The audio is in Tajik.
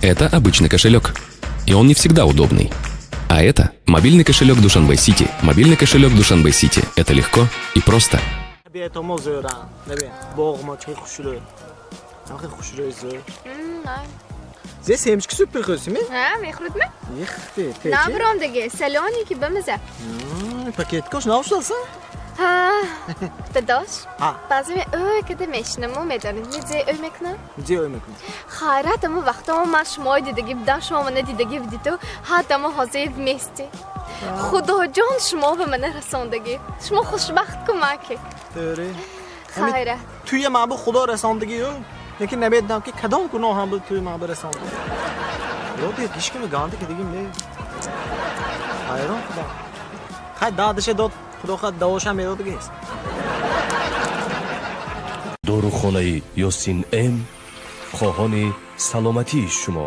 Это обычный кошелек. И он не всегда удобный. А это мобильный кошелек Душанбе Сити. Мобильный кошелек Душанбе Сити. Это легко и просто. Табиато мо зӯран. Набин, боғ мо чӣ хушрӯ. Ҳам хушрӯ зӯр. Зе семечки суп прихӯсими? Ҳа, мехӯрдме? Ихти, Набром диге, солёный ки бимиза. Пакеткош навшалса? Ҳа, дадош. Ҳа. Баъзе ме ӯ када мешинаму медонед, ми зе ӯ мекунам? Зе ӯ мекунӣ? Хайрат, амо вақтамо ман шумои дидагӣ будам, шумо мана дидагӣ будиду, ҳа, тамо ҳозир вместе. Худоҷон шумо ба мана расондагӣ. Шумо хушбахт ку маки. Тӯри. Хайрат. Туя ман бу Худо расондагию, лекин намедонам ки кадом гуноҳам буд, туи ман бу расонда. Худо дид, ҳеч кими ганди ки дигим не. Ҳайрон худо. Хай, дадише дод, худо хад давошам медод гест. Дорухонаи Ёсин М хоҳони саломатии шумо.